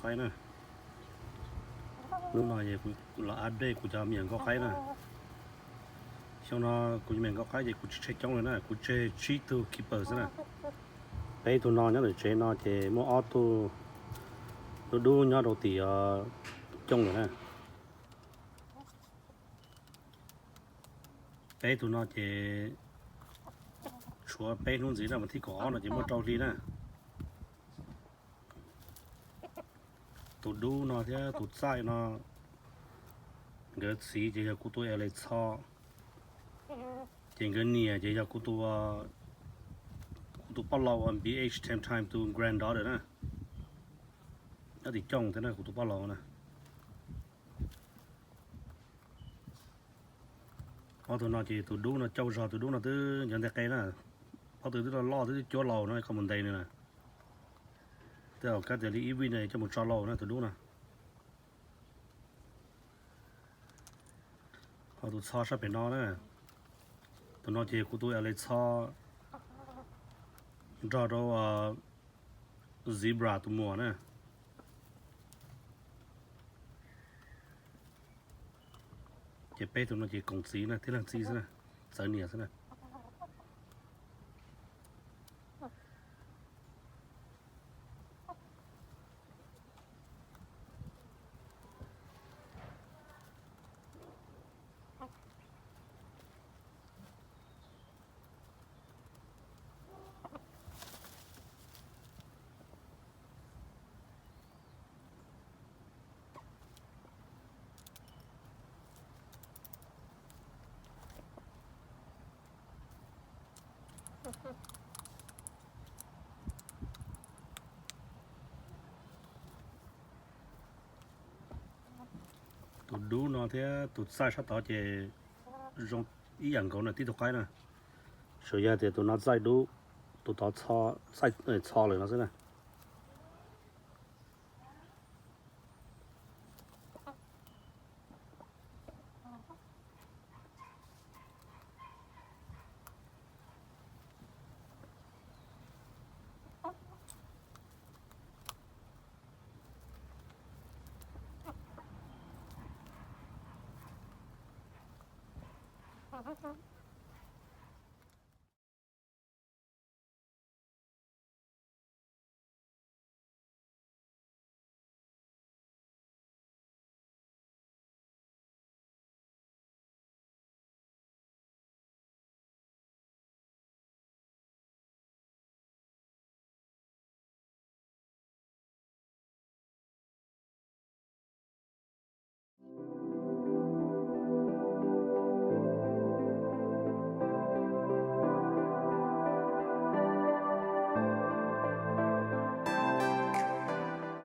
qaib na. Hnub no los update kuv cov me nyuam nkauj qaib na. Xyoo no kuv cov me nyuam nkauj qaib ces kuv tsis tseg coob lawm na, kuv tseg tsib tug keeper xwb na. Peb tug no nyob ntawm tsev no ces muaj ob tug dub dub nyob rau tim os, coob lawm na. Peb tug no ces tshuav peb hnub ntxiv na, mas thib kaum ob no ces muaj rau hli na. Tus dub no thiab tus txaij no, nkawd txiv ces yog kuv tus L A Txho, ces nkawd niam ces yog kuv tus, kuv tus poj laus B H Ten Time tus granddaughter na. Nyob tim Cooj thiab na, kuv tus poj laus na. Ob tug no ces tus dub no cauj zog, tus dub no twb nyob ntej qe na. Pob tw twb loj loj twb cuab laus no, koj mus ntes nws na. Twb au kab tias li ib vij na coj mus tso laus na tus dub no. Ho tus txho sab pem no na, tus no ces kuv tus L A Txho nrog rau Zebra tus muam na. Ces peb tus no ces koom txiv na, tib leeg txiv xwb na, txawv niam xwb na. Tus dub no thiab tus txaij sab tod ces zoo ib yam nkaus na, tib tug qaib na. Tsuas yog tias tus no txaij dub, tus tod txho, txaij txho lawm no xwb na.